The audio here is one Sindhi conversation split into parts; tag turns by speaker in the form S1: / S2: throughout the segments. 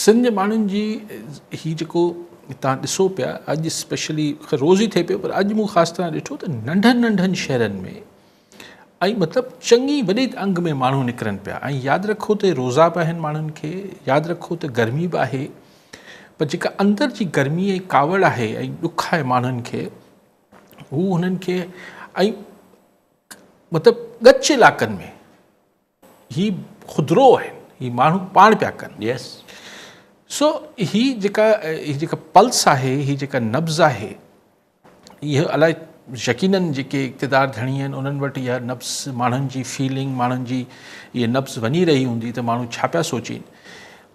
S1: سنڌ جي ماڻهن جي هي جيڪو توهان ڏسو پيا اڄ اسپيشلي روز ئي ٿئي پيو پر اڄ مون خاص طرح ڏٺو ته ننڍن ننڍن شهرن ۾ ۽ مطلب چڱي وڏي انگ ۾ ماڻهو نڪرن پيا ۽ ياد رکو ته روزا به آهن ماڻهن کي ياد رکو ته گرمي به آهي پر جيڪا اندر جي گرمي ۽ ڪاوڙ آهي ۽ ڏک آهي ماڻهن کي هو هنن کي ۽ مطلب ڳچ علائقن ۾ هي خودرو آهن هي ماڻهو پاڻ پيا ڪن
S2: يس
S1: سو هي جيڪا هي جيڪا پلس آهي هي جيڪا نبض آهي اهو الائي يقينن جيڪي اقتدار ڌڻي آهن انهن وٽ اها نبض ماڻهن جي فيلنگ ماڻهن جي اها نبض وڃي رهي هوندي ته ماڻهو ڇا پيا سوچين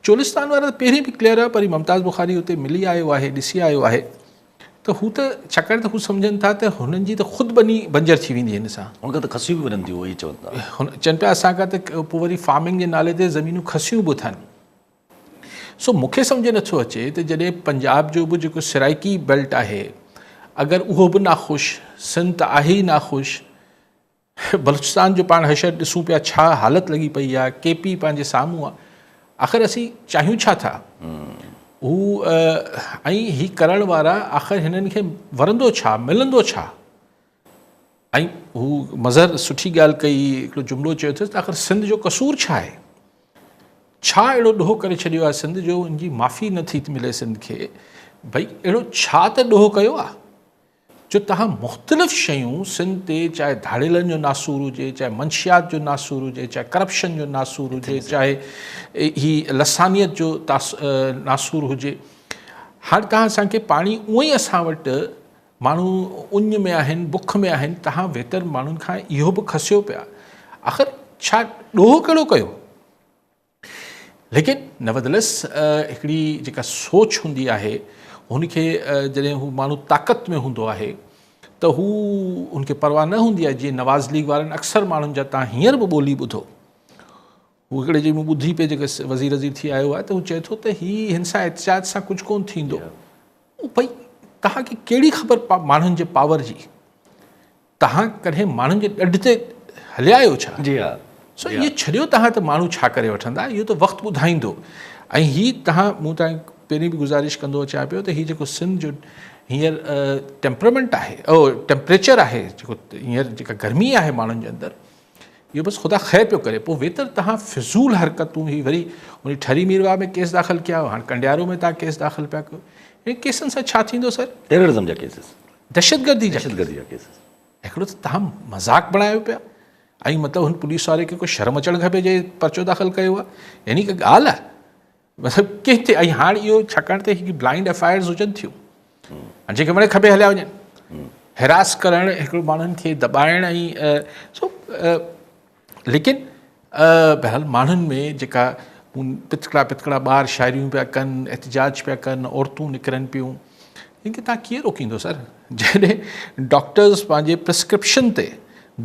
S1: چولستان وارا ته پهرين به ڪليئر آهي پر ممتاز بخاري اتي ملي آيو آهي ڏسي آيو آهي ته هو ته ڇاڪاڻ ته هو سمجهن ٿا ته هنن جي ته خود ٻني بنجر ٿي ويندي هن سان.
S2: هن کان ته کسيون به وڃن ٿيون اهي چون ٿا.
S1: هن چون پيا اسان کان ته پوء وري فارمنگ جي نالي تي زمينون کسيون به اٿن. سو مون کي سمجهه نٿو اچي ته جڏهن پنجاب جو به جيڪو سرائيڪي بيلٽ آهي اگر اهو به ناخوش، سنڌ ته آهي ئي ناخوش، بلوچستان جو پاڻ حشر ڏسون پيا ڇا حالت لڳي پئي آ ڪي پي پنهنجي سامهون آ آخر اسين چاهيون ڇا ٿا هو ۽ هي ڪرڻ وارا آخر هنن کي ورندو ڇا ملندو ڇا ۽ هو مظهر سٺي ڳالهه ڪئي هڪڙو جملو چيو اٿس ته آخر سنڌ جو قصور ڇا آهي ڇا اهڙو ڏوهه ڪري ڇڏيو آهي سنڌ جو ان جي معافي نٿي ملي سنڌ کي ڀئي اهڙو ڇا ته ڏوهه ڪيو آهي جو توهان مختلف شيون سنڌ تي چاهي ڌاڙيلن جو ناسور هجي، چاهي منشيات جو ناسور هجي، چاهي ڪرپشن جو ناسور هجي، چاهي هي لسانيت جو ناسور هجي. هاڻي توهان اسان کي پاڻي اونئن ئي اسان وٽ ماڻهو اڃ ۾ آهن، بک ۾ آهن، توهان ويتر ماڻهن کان اهو به کسيو پيا. آخر ڇا ڏوهه ڪهڙو ڪيو؟ ليڪن نيوردليس هڪڙي جيڪا سوچ هوندي آهي هن کي جڏهن هو ماڻهو طاقت ۾ هوندو آهي ته هو ان کي پرواهه نه هوندي آهي جيئن نواز ليگ وارن اڪثر ماڻهن جا تان هينئر به ٻولي ٻڌو هو هڪڙي جي مون ٻڌي پئي جيڪي وزير وزير ٿي آيو آهي ته هو چئي ٿو ته هي هن سان احتجاج سان ڪجهه ڪون ٿيندو ڀئي توهان کي ڪهڙي خبر ماڻهن جي پاور جي توهان ڪڏهن ماڻهن جي ڏڍ تي هليا آهيو ڇا؟
S2: جي ها.
S1: سو اهو ڇڏيو توهان ته ماڻهو ڇا ڪري وٺندا اهو ته وقت ٻڌائيندو ۽ هي توهان مون توهان پهرين به گذارش ڪندو اچان پيو ته هي جيڪو سنڌ جو هينئر ٽيمپرامينٽ آهي او ٽيمپريچر آهي جيڪو هينئر جيڪا گرمي آهي ماڻهن جي اندر اهو بس خدا خير پيو ڪري پوء ويتر توهان فضول حرڪتون هي وري ان ٺري ميرواهه ۾ ڪيس داخل ڪيا هاڻ ڪنڊيارو ۾ توهان ڪيس داخل پيا ڪيو هن ڪيسن سان ڇا ٿيندو سر؟
S2: ٽيررزم جا ڪيسز
S1: دهشتگردي جا
S2: دهشتگردي جا ڪيسز
S1: هڪڙو ته تهان مذاق بڻايو پيا ۽ مطلب هن پوليس واري کي ڪو شرم اچڻ کپي جي پرچو داخل ڪيو آهي يعني ڪا ڳالهه آهي مطلب ڪنهن تي ۽ هاڻ اهو ڇاڪاڻ ته هڪ بلائنڊ ايف I آرز هجن ٿيون جيڪي وڻي کپي هليا وڃن هراس ڪرڻ هڪڙو ماڻهن کي دٻائڻ ۽ سو ليڪن بهرحال ماڻهن ۾ جيڪا پتڪڙا پتڪڙا ٻار شاعريون پيا ڪن، احتجاج پيا ڪن، عورتون نڪرن پيون، ان کي تهان ڪيئن روڪيندو سر؟ جڏهن ڊاڪٽرز پنهنجي پرسڪرپشن تي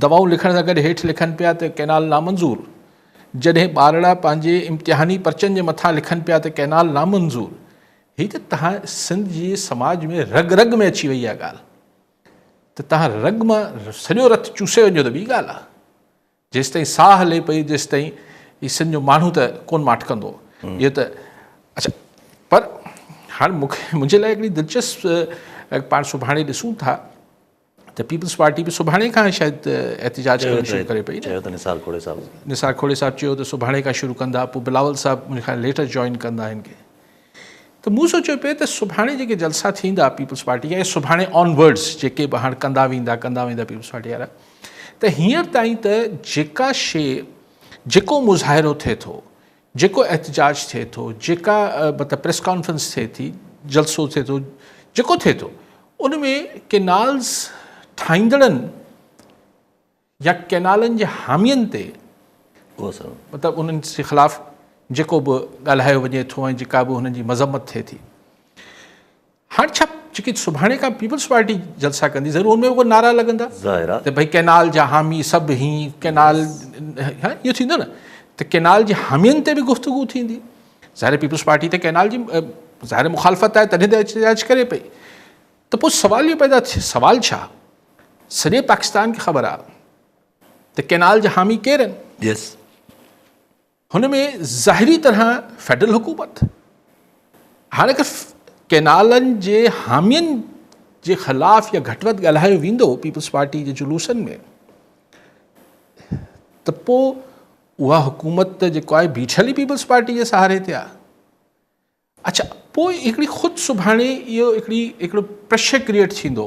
S1: دوائون لکڻ سان گڏ هيٺ لکن پيا ته ڪئنال نامنظور، جڏهن ٻارڙا پنهنجي امتحاني پرچن جي مٿان لکن پيا ته ڪئنال نامنظور، هي ته تهان سنڌ جي سماج ۾ رڳ رڳ ۾ اچي وئي آهي ڳالهه. ته توهان رڳ مان سڄو رت چوسي وڃو ته ٻي ڳالهه آهي. جيستائين ساهه هلي پئي تيستائين هي سنڌ جو ماڻهو ته ڪونه ماٺ ڪندو. اهو ته اڇا پر هاڻ مون کي منهنجي لاء هڪڙي دلچسپ پاڻ سڀاڻي ڏسون ٿا ته پيپلز پارٽي به سڀاڻي کان شايد احتجاج ڪرڻ شروع ڪري پئي
S2: چيو ته نثار کوڙي صاحب
S1: نثار کوڙي صاحب چيو ته سڀاڻي کان شروع ڪندا پوء بلاول صاحب منهنجي خيال ليٽر جوائن ڪندا هن کي ته مون سوچيو پئي ته سڀاڻي جيڪي جلسا ٿيندا پيپلز پارٽي جا ۽ سڀاڻي آن ورڊز جيڪي به هاڻ ڪندا ويندا ڪندا ويندا پيپلز پارٽي وارا ته هينئر تائين ته جيڪا شي جيڪو مظاهرو ٿئي ٿو جيڪو احتجاج ٿئي ٿو جيڪا مطلب پريس ڪانفرنس ٿئي ٿي جلسو ٿئي ٿو جيڪو ٿئي ٿو ان ۾ ڪينالز ٺاهيندڙن يا ڪئنالن جي حامين تي مطلب انهن جي خلاف جيڪو به ڳالهايو وڃي ٿو ۽ جيڪا به هنن جي مذمت ٿئي ٿي هاڻ ڇا جيڪي سڀاڻي کان پيپلز پارٽي جلسا ڪندي ضرور ان ۾ به نعرا لڳندا ته ڀئي ڪئنال جا حامي سڀ هي ڪئنال اهو ٿيندو نه ته ڪئنال جي حامين تي به گفتگو ٿيندي ظاهر پيپلز پارٽي ته ڪئنال جي ظاهر مخالفت آهي تڏهن ته احتجاج ڪري پئي ته پوء سوال اهو پيدا ٿئي سوال ڇا سڄي پاڪستان کي خبر آ ته ڪينال جا حامي ڪير آهن.
S2: يس.
S1: هن ۾ ظاهري طرح فيڊرل حڪومت، هاڻي اگر ڪينالن جي حامين جي خلاف يا گهٽ وڌ ڳالهايو ويندو پيپلز پارٽي جي جلوسن ۾ ته پوء اها حڪومت ته جيڪو آهي بيٺل ئي پيپلز پارٽي جي سهاري تي آهي. اڇا پوء هڪڙي خود سڀاڻي اهو هڪڙي هڪڙو پريشر ڪريئيٽ ٿيندو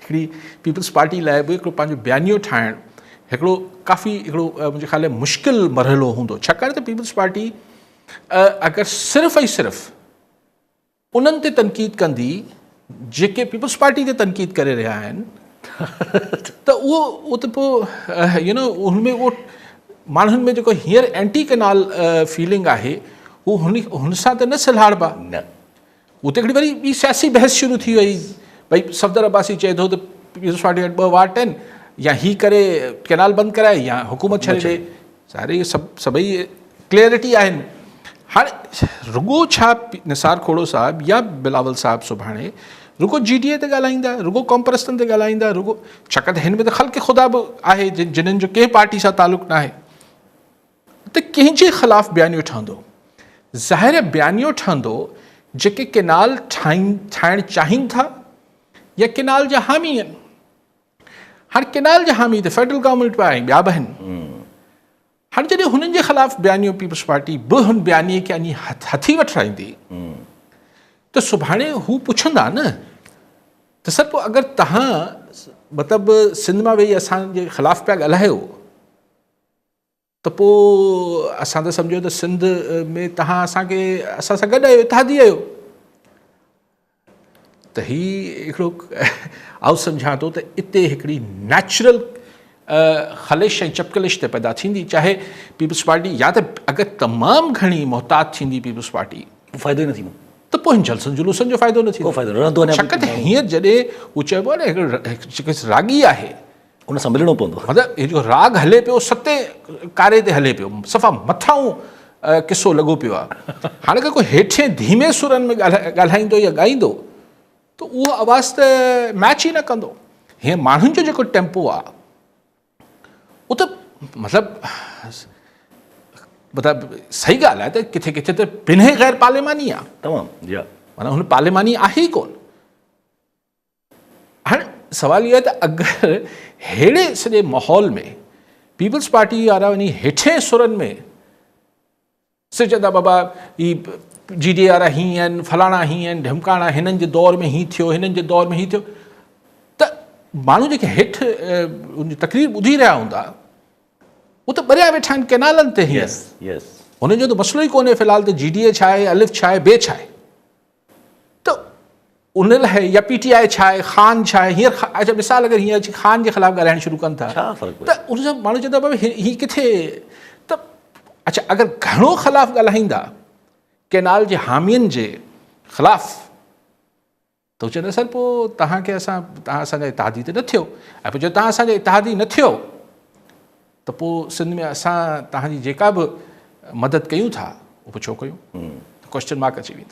S1: هڪڙي پيپلز پارٽي لاء به هڪڙو پنهنجو بيانيو ٺاهڻ هڪڙو ڪافي هڪڙو منهنجي خيال ۾ مشڪل مرحلو هوندو ڇاڪاڻ ته پيپلز پارٽي اگر صرف ۽ صرف انهن تي تنقيد ڪندي جيڪي پيپلز پارٽي تي تنقيد ڪري رهيا آهن ته اهو اهو ته پوء يو نو ان ۾ اهو ماڻهن ۾ جيڪو هينئر اينٽي ڪينال فيلنگ آهي هو هن هن سان ته نه سلهاڙبا نه اتي هڪڙي وري ٻي سياسي بحث شروع ٿي وئي ڀئي صفدر عباسي چئي ٿو ته پيپلز پارٽي وٽ ٻه واٽ آهن يا هي ڪري ڪينال بند ڪرائي يا حڪومت ڇڏي ڏي ظاهر اهي سڀ سڀئي ڪليئرٽي آهن هاڻي رڳو ڇا نثار کوڙو صاحب يا بلاول صاحب سڀاڻي رڳو جي ڊي اي تي ڳالهائيندا رڳو قومپرستن تي ڳالهائيندا رڳو ڇاڪاڻ ته هن ۾ ته خلق خدا به آهي جنن جو ڪنهن پارٽي سان تعلق ناهي ته ڪنهن جي خلاف بيانيو ٺهندو؟ ظاهر آهي بيانيو ٺهندو جيڪي ڪينال ٺاهڻ چاهين ٿا يا ڪينال جا حامي آهن. هاڻي ڪينال جا حامي ته فيڊرل گورنمينٽ به آهي ٻيا به آهن. هاڻي جڏهن هنن جي خلاف بيانيو پيپلز پارٽي به هن بيانيي کي اڃي هٿي وٺرائيندي ته سڀاڻي هو پڇندا نه ته سر پوء اگر تهان مطلب سنڌ مان ويهي اسان جي خلاف پيا ڳالهايو ته پوء اسان ته سمجهيو ته سنڌ ۾ توهان اسان کي اسان سان گڏ آهيو اتحادي آهيو ته هي هڪڙو آئون سمجهان ٿو ته اتي هڪڙي نيچرل خلش ۽ چپڪلش ته پيدا ٿيندي چاهي پيپلز پارٽي يا ته اگر تمام گهڻي محتاط ٿيندي پيپلز پارٽي فائدو ئي نه
S2: ٿيندو
S1: ته پوء هن جلسن جلوسن جو فائدو نه ٿيندو
S2: فائدو رهندو نه
S1: ڇاڪاڻ ته هينئر جڏهن هو چئبو آهي نه هڪڙو راڳي آهي
S2: ان سان ملڻو پوندو.
S1: مطلب هي جيڪو راڳ هلي پيو ستين ڪاري تي هلي پيو صفا مٿانهون قصو لڳو پيو آهي. هاڻي اگر ڪو هيٺين ڌيمي سرن ۾ ڳالهائيندو يا ڳائيندو ته اهو آواز ته ميچ ئي نه ڪندو. هينئر ماڻهن جو جيڪو ٽيمپو آهي اهو ته مطلب مطلب صحيح ڳالهه آهي ته ڪٿي ڪٿي ته بنهه غير پارلياماني آهي.
S2: تمام جي ها.
S1: معنيٰ هن پارلياماني آهي ئي ڪونه. هاڻي سوال اهو آهي ته اگر ههڙي سڄي ماحول ۾ پيپلز پارٽي وارا وڃي هيٺين سرن ۾ صرف چوندا بابا هي جي ڊي وارا هي آهن فلاڻا هي آهن ڍمڪاڻا هنن جي دور ۾ هي ٿيو هنن جي دور ۾ هي ٿيو ته ماڻهو جيڪي هيٺ ان جي تقرير ٻڌي رهيا هوندا هو ته ٻريا ويٺا آهن ڪينالن تي هينئر هنن جو ته مسئلو ئي ڪونهي في الحال ته جي ڊي اي ڇا آهي الف ڇا آهي بي ڇا آهي ته ان لاء يا پي ٽي آء ڇا آهي خان ڇا آهي هينئر اچا مثال اگر هينئر اچي خان جي خلاف ڳالهائڻ شروع ڪن ٿا ته ان سان ماڻهو چوندا بابا هي ڪٿي ته اچا اگر گهڻو خلاف ڳالهائيندا ڪينال جي حامين جي خلاف ته چوندا سر پوء توهان کي اسان توهان اسان جا اتحادي ته نه ٿيو ۽ پوء جو توهان اسان جا اتحادي نه ٿيو ته پوء سنڌ ۾ اسان توهان جي جيڪا به مدد ڪيون ٿا اهو پوء ڇو ڪيون ڪوشچن مارڪ اچي ويندو.